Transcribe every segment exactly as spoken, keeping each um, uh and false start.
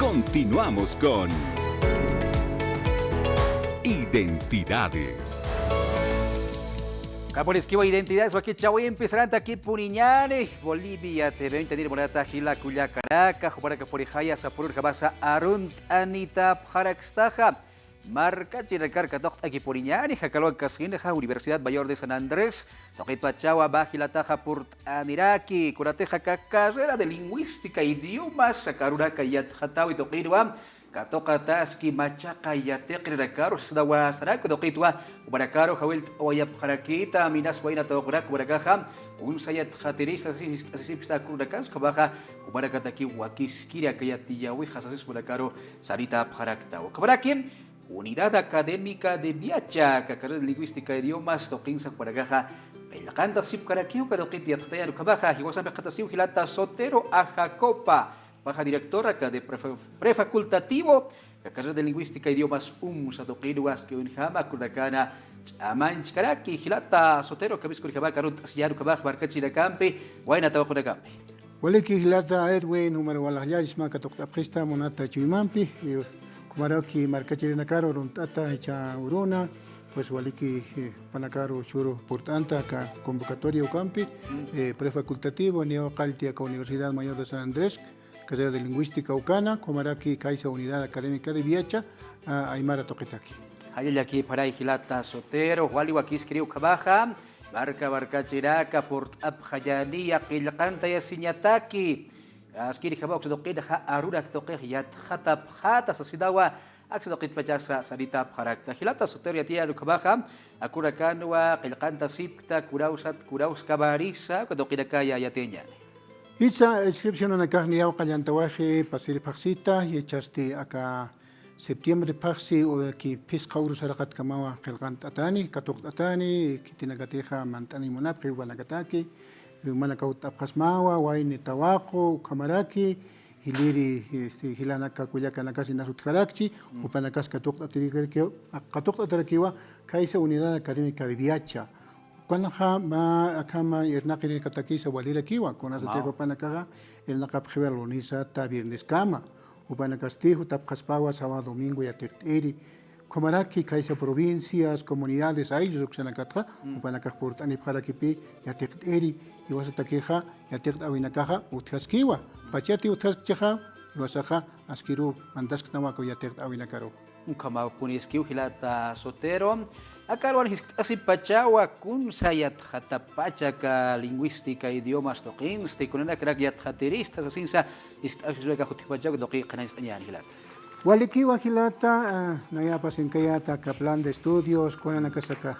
Continuamos con Identidades. Kapuriskiwa Identidades wakichäwimpi sarantakipuniñäni. Bolivia T V uñtanir munata jila kullakanaka, jupanaka purixaya sapururjamasa arunt'anitapxarakstaxa. Markachirinakar katuqt'akipuniñäni, aka alwankaskinxa Universidad Mayor de San Andrés tuqitpachawa mä jilataxa purt'aniraki, kunatixa aka carrera de lingüística, idiomas, aka arunaka yatxatäwi tuqinwa katuqataski machaqa yatiqirinakaru, sasinawa saranku tuqitwa, jupanakaru jawillt'awayapxarakïta, minas wayna tawaqunaka jupanakaxa kunsa yatxatirista sasin jiskt'asisipksta aka urunakas, ukhamaxa jupanakataki wakiskiri aka yatiyäwixa sasis jupanakaru saritapxaraktawa. Ukhamaraki Unidad Académica de Viacha, aka carrera de lingüística e idiomas tuqinsa jupanakaxa qillqantasipkarakiw aka tuqit yatxatañäni, ukhamaxa jiwasampi qhatasiw jilata Sotero Ajacopa, paja directora aka de prefa-, prefacultativo, aka carrera de lingüística e idiomas UMSA tuqinwa askiwinjama, aka urunakan ch'amanchkaraki. Jilata Sotero, kamisaki ukhamaxa arunt'asiñäni ukhamaxa markachirinakampi, wayna tawaqunakampi. Waliki jilata Edwin, jumar walajllächisma katuqt'apxista munata chuymampi, eh, ukhamaraki markachirinakaru arunt'ata jichha uruna, pues waliki, eh, jupanakaru churu purt'anta aka convocatoria ukampi, eh, prefacultativo, niyaw qallti aka Universidad Mayor de San Andrés, carrera de lingüística ukana, ukhamaraki khaysa Unidad Académica de Viacha, ah, aymara tuqitaki. Jallallakipxaray jilata Sotero, wali wakiskiri ukhamaxa, marka markachiraka purt'apxañäniya qillqantayasiñataki. Askirjamaw aksa tuqinxa arunak tuqix yatxatapxäta sasinawa, aksa tuqitpachasa saritapxarakta. Jilata Sotero, yatiyäni ukhamaxa, aka urunakanwa qillqantasipkta, kunawsat, kunawskamarisa, aka tuqinakaya yatiñäni. Jisa inscripcionanakax niyaw qallantawayxi pasiripxsita, jichhasti aka septiembre phaxsi, o, ki phisqa uru saraqatkamawa qillqant'atäni, katuqt'atäni, khitinakatixa mant'aniñ munapxi jupanakataki, jumanakaw utt'apxasmawa, wayni tawaqu, ukhamaraki, jiliri, este, jilanaka kullakanakas inas utjarakchi, jupanakas katuqt'atirikaraki-, katuqt'atarakiwa, khaysa Unidad Académica de Viacha. Ukanxa mä akhama irnaqirirkatakisa walirakiwa, kunasatix jupanakaxa irnaqapxiwa lunisata viernes kama. Jupanakasti jutapxaspawa sábado domingo yatiqt'iri. Ukhamaraki khaysa provincias, comunidades, ayllus uksanakatxa, jupanakax purt'anipxarakipi yatiqt'iri. Jiwasatakixa yatiqt'äwinakaxa utjaskiwa. Pachati utjaskchixa, jiwasaxa askiruw mantaskt'awa aka yatiqt'äwinakaru. Ukhamapuniskiw jilata Sotero. Aka alwan jiskt'asippachawa kunsa yatxatapacha aka lingüística, idiomas tuqinsti, kunanakarak yatxatirista sasinsa jiskt'asippachawa tuqi qhanañcht'añäni jilata. Walikiwa jilata, ah, nayapas inkayäta aka plan de estudios, kunanakasa aka,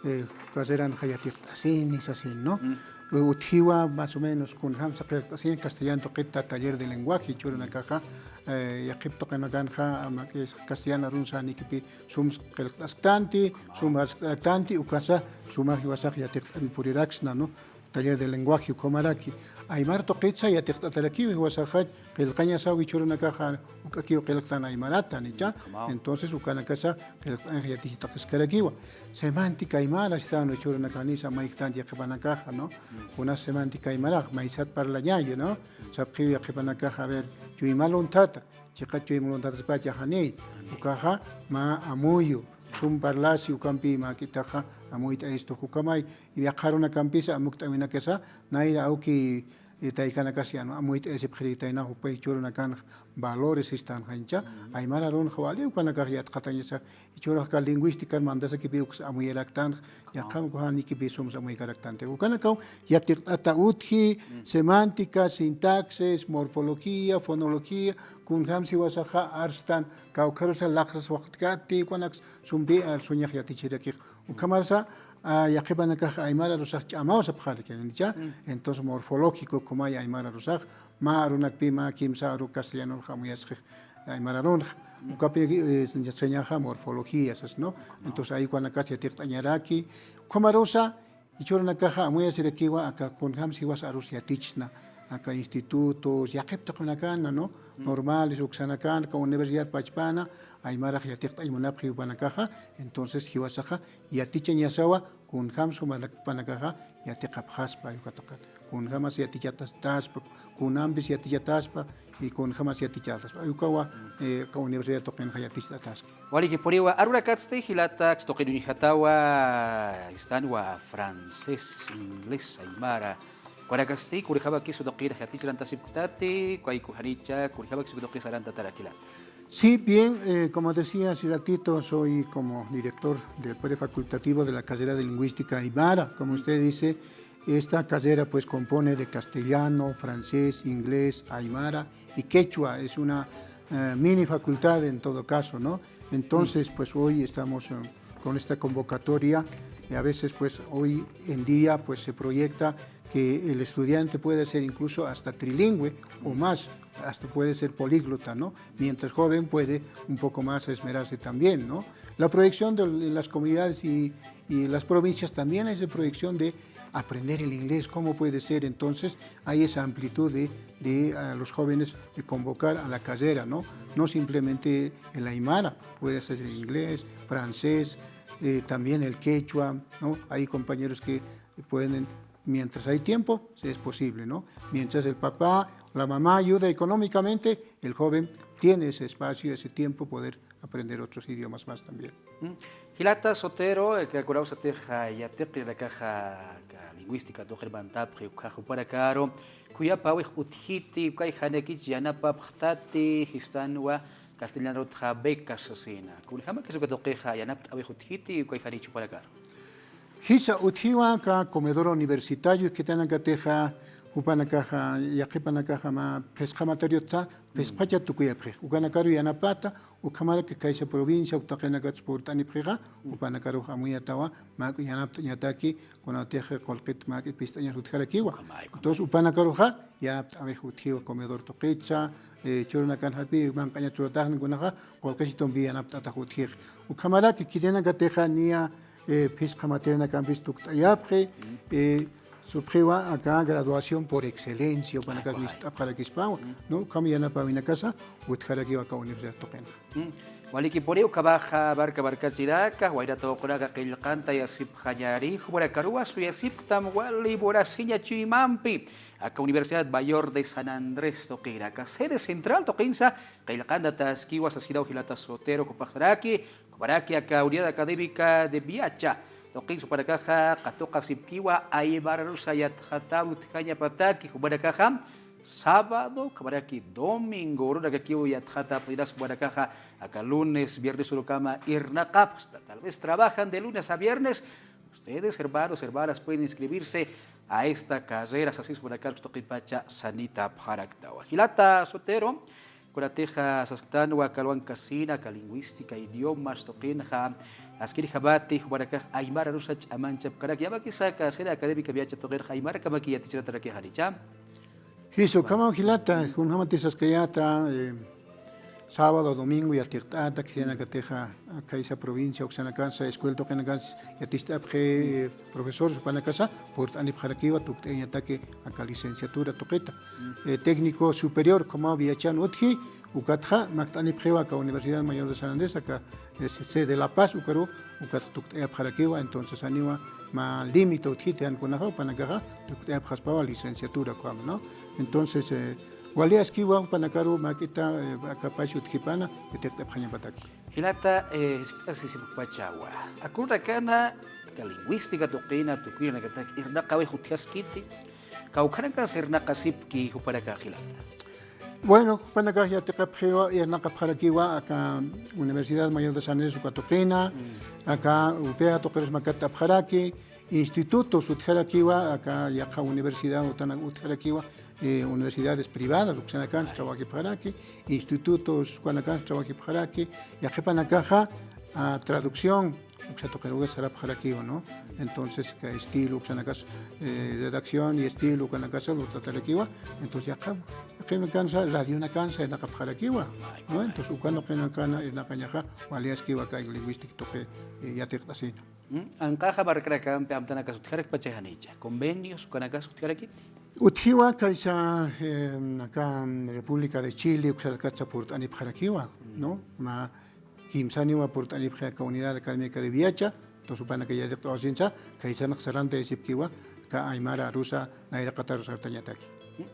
eh, carreranxa yatiqt'asini sasin, ¿no? Utjiwa más o menos kunjamsa qillqt'asiña castellano tuqita taller de lenguaje, jichhürunakaxa, eh, yaqhip tuqinakanxa, ama, eh, castellano arunsa janikipi sums qillqt'asktanti, sums arsktanti, ukasa suma jiwasax yatiqt'añ puriraksna, ¿no? Taller de lenguaje ukhamaraki. Aymar tuqitsa yatiqt'atarakiw jiwasaxa qillqañasaw jichhürunakaxa uk'akiw qillqtan aymarata, ¿no? Entonces, ukanakasa qillqt'añx yatichitaqiskarakiwa. Semántica aymara, sistan jichhürunakanisa amuyktanti yaqhipanakaxa, ¿no? Kunas semántica aymarax, maysat parlañayi, ¿no? Sapxiw yaqhipanakaxa, a ver, chuyma lunthata, chiqa chuyma lunthataspacha jani, ukaxa mä amuyu, sum parlasi ukampi mäk'itaxa amuyt'ayistux ukhamay, yaqha arunakampisa amukt'äwinakasa, nayra awki, eh, taykanakasa, ¿no? Amuyt'ayasipxirïtayna jupay jichhürunakanx valores sistanxa, ¿no? Aymar arunxa wali ukanakax yatxatañasa, jichhürux aka lingüística mantasakipi uks amuyaraktanx, yaqham ukax janikipi sums amuykaraktanti. Ukanakaw yatiqt'ata utji, semántica, sintaxis, morfología, fonología, kunjams jiwasaxa arstan, kawkharusa laqras waqtkati, ukanaks sumpi arsuñax yatichirakix. Ukhamarsa, ah, yaqhipanakax aymar arusax ch'amaw sapxaraki, ¿no? Entonces, morfológico, ukhamay aymar arusax, mä arunakpi mä kimsa aru castellanonxa amuyasxi aymar arunxa. Ukapi, eh, sañaxa morfología sas, ¿no? Entonces, ay ukanakas yatiqt'añaraki. Ukhamarusa, jichhürunakaxa amuyasirakiwa aka kunjams jiwas arus yatichsna, aka institutos, yaqhip tuqinakana, ¿no? Normales, uksanakan, aka universidad pachpana, aymarax yatiqt'añ munapxi jupanakaxa, entonces jiwasaxa yatichañasawa, kunjams jupanakaxa yatiqapxaspa, uka tuqit. Kunjamas yatichataspa, kunampis yatichataspa, y kunjamas yatichätas. Ukawa, eh, aka universidad tuqinxa yaticht'ataski. Walikipuniwa, arurakatsti jilata, aksa tuqin uñjatawa, istanwa francés, inglés, aymara. Ukarakatsti, kunjamakis uka tuqin yatichrantasipktati, kayku janicha, kunjamakis uka tuqin sarantatara jilata. Sí, bien, eh, como decía hace ratito, soy como director del prefacultativo de la carrera de lingüística aymara. Como usted dice, esta carrera, pues, compone de castellano, francés, inglés, aymara y quechua. Es una, eh, mini facultad en todo caso, ¿no? Entonces, pues, hoy estamos, eh, con esta convocatoria, y a veces, pues, hoy en día, pues, se proyecta que el estudiante puede ser incluso hasta trilingüe o más, hasta puede ser políglota, ¿no? Mientras joven puede un poco más esmerarse también, ¿no? La proyección de las comunidades y, y las provincias también es de proyección de aprender el inglés. ¿Cómo puede ser? Entonces, hay esa amplitud de, de, ah, los jóvenes de convocar a la carrera, ¿no? No simplemente el aymara, puede ser el inglés, francés, eh, también el quechua, ¿no? Hay compañeros que pueden, mientras hay tiempo, es posible, ¿no? Mientras el papá, la mamá ayuda económicamente, el joven tiene ese espacio, ese tiempo, poder aprender otros idiomas más también. Mm. Jilata Sotero, eh, aka kunawsatix yatiqinakaxa, aka lingüística tuqir mantapxi, ukax jupanakaru kuyapawix utjiti, ukay janakich yanapapxtati, jistanwa castellanarutxa becas sasina. Kunjamakis uka tuqixa yanapt'awix utjiti, ukay janich jupanakaru. Jisa utjiwa aka comedor universitario, khitinakatixa, jupanakaxa, yaqhipanakaxa mä phisqa materialta, phisqacha tukuyapxix. Ukanakaru yanapata, ukhamaraki kaysa provincia, uk taqinakatsa purt'anipxixa, jupanakarux amuyatawa, mä yanapt'añataki, kunatix qullqit mä pist'añas utjarakiwa. Ukhamay, ukhamay. Entonces, jupanakaruxa, yanapt'awix utjiwa comedor tuqitsa, eh, churanakanxapi, manq'aña churataxni kunaxa, qullqisitumpi yanapt'atax utjix. Ukhamaraki, khitinakatixa niya, eh, phisqa materianakampis tukt'ayapxi, eh, supxiwa aka graduación por excelencia, jupanakas nist'apxarakispawa, ¿no? Ukham yanapawinakasa utjarakiwa aka universidad tuqinxa. Mm. Walikipuniw, ukhamaxa marka markachiraka, wayna tuqinaka qillqantayasipxañäni, jupanakaruwa suyasipktam wali munasiña chuymampi, aka Universidad Mayor de San Andrés tuqinaka, sede central tuqinsa, qillqantataskiwa sasinaw jilata Sotero, jupax saraki, ukhamaraki aka Unidad Académica de Viacha tuqin jupanakaxa katuqasipkiwa aymararusa yatxataw utjañapataki, jupanakaxa sábado, ukhamaraki domingo urunakakiw yatxatapxiras jupanakaxa, aka lunes, viernes urukama irnaqapxta. Tal vez trabajan de lunes a viernes. Ustedes, hermanos, hermanas, pueden inscribirse a esta carrera, sasis jupanakar tuqipacha sanitapxaraktawa. Jilata Sotero, kunatixa sasktanwa aka Luan Casina, aka lingüística, idiomas tuqinxa, askirjamati jupanakax aymararusa ch'amanchapkarak, yamakisa aka sede académica Viacha tuqinxa aymarkamaki yatichirataraki janicha. Jisu, ukhamaw jilata, kunjamati saskayäta, eh, sábado, domingo yatiqt'ata, khitinakatixa, kaysa provincia, uksanakansa, escuela tuqinakansa, yaticht'apxi, eh, profesor, jupanakasa, purt'anipxarakiwa, tukt'ayañataki, aka licenciatura tuqita. Eh, técnico superior, ukhamaw Viachan utji, ukatxa, makt'anipxiwa, aka Universidad Mayor de San Andrés, aka, eh, sede de La Paz, ukaru, ukatxa tukt'ayapxarakiwa, entonces, janiwa, mä límite utjiti, jan kunaxa, jupanakaxa, tukt'ayapxaspawa, licenciatura, ukhama, ¿no? Entonces, eh, wali askiwa, jupanakaru, mä k'ita, eh, aka pach utjipana, yatiqt'apxañapataki. Jilata, eh, jisk'asisipkpachawa. Aka urunakana, aka lingüística tuqina, tukuyanakatak, irnaqawix utjaskiti, kawkhanakas irnaqasipki jupanakax jilata. Bueno, jupanakax yatiqapxiwa, irnaqapxarakiwa, aka Universidad Mayor de San Andrés uka tuqina, aka UPEA tuqirus makat apxaraki, institutos utjarakiwa, aka yaqha universidad utana-, utjarakiwa, eh, universidades privadas, uksanakansa trabajipxaraki, institutos ukanakansa trabajipxaraki, yaqhipanakaxa, ah, traducción, uksa tuqiruwa sarapxarakiwa, ¿no? Entonces, aka estilo, uksanakas, eh, redacción y estilo, ukanakasa lurtatarakiwa, entonces, yaqha, yaqhipanakansa, radionakansa, irnaqapxarakiwa, ¿no? Entonces, uka tuqinakana, irnaqañaxa, wali askiwa aka lingüística tuqi, eh, yatiqt'asina. Mm, anqaxa markanakampi amtanakas utjarakpacha janicha. Convenios, ukanakas utjarakiti. Utjiwa kaysa, eh, aka República de Chile, uksanakatsa purt'anipxarakiwa, ¿no? Mä kimsaniwa purt'anipxi aka Unidad Académica de Viacha, entonces jupanaka yatiqt'awasinsa, kaysanx sarantayasipkiwa, aka aymara arusa, nayraqataru sartañataki.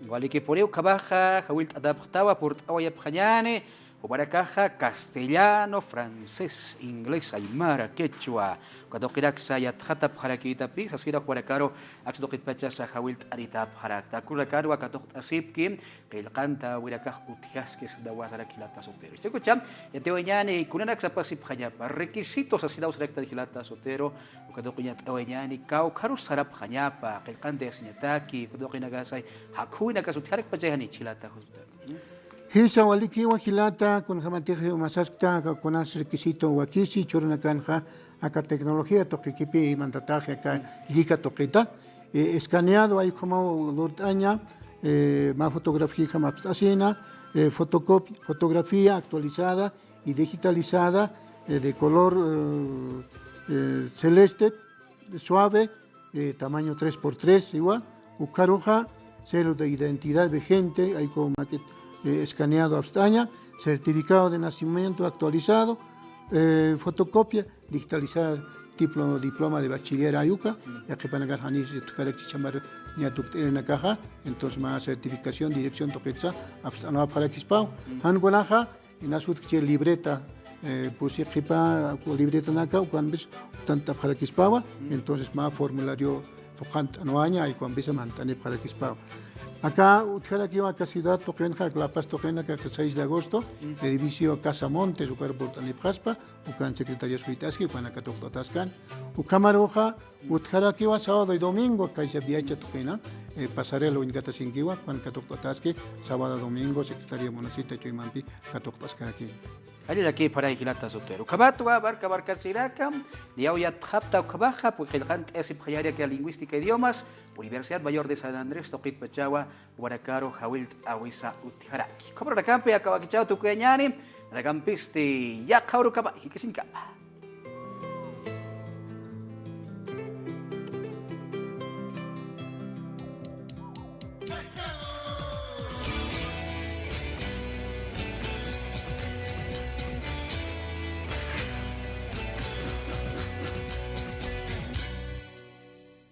Walikipuniw ukhamaxa jawillt'atapxtawa, purt'awayapxañäni, jumanakaxa castellano, francés, inglés, aymara, quechua, uka tuqiraksa yatxatapxarakïtapï, sasina jumanakaru aksa tuqitpachasa jawillt'anitapxarakta. Akurnakanwa katuqt'asipki, qillqantäwinakax utjaskis nawasarak jilata Sotero. Chikucha, yatiwayañäni, kunanak sapasipxañapa, requisitos sasinaw saraktan jilata Sotero, uka tuqi yatiwayañäni, kawkharus sarapxañapa, qillqantayasiñataki, uka tuqinakasay, jakhuynakas utjarakpachayani jilata Sotero. Jisa, walikiwa jilata, kunjamatix masaskta, aka kunas requisito wakisi, churanakanxa, aka tecnología tuqikipi mantataxi aka llika tuqita, eh, escaneado, ay ukhamaw lurt'aña, eh, mä fotografía jam apst'asina, eh, fotocopi-, fotografía actualizada y digitalizada, eh, de color, eh, eh, celeste, suave, eh, tamaño tres por tres, igual, ukharuxa, cédula de identidad vigente, ay ukhamaw, eh, escaneado apst'aña, certificado de nacimiento actualizado, eh, fotocopia, digitalizada, diplo-, diploma de bachiller ayuka, yaqhipanakar janis utjarakchi chhamar ña tukt'irinakaxa, entonces mä certificación, dirección tuqitsa, apst'anwapxarakispaw. Jan kunaxa, inas utjchi libreta, eh, pusi qhipa, libretanaka, ukampis, uktant'apxarakispawa, entonces mä formulario tuqant'anwaña, ay ukampisa mant'anipxarakispawa. Aka utjarakiwa aka ciudad tuqinxa, La Paz tuqinxa, aka seis de agosto, edificio Casa Montes, ukar purt'anipxaspa, ukan secretaría suyt'aski, ukanaka tuqt'ataskan. Ukhamaruxa, utjarakiwa sábado y domingo, kaysa viacha tuqina, eh, pasarela uñkatasinkiwa, ukanaka tuqt'ataski, sábado, domingo, secretaría municipio chuymampi katuqt'askaraki. Jallallakïpanay jilata Sotero. Ukhamatwa, marka markasinaka, niyaw yatxapta ukhamaxa, pä qillqant'asipxañäni aka lingüística idiomas, Universidad Mayor de San Andrés tuqitpachawa, jumanakaru jawillt'awisa utjaraki. Ukhamarunakampi aka wakichäw tukuyañäni, nakampisti yaqha urukama, jikisiñkama.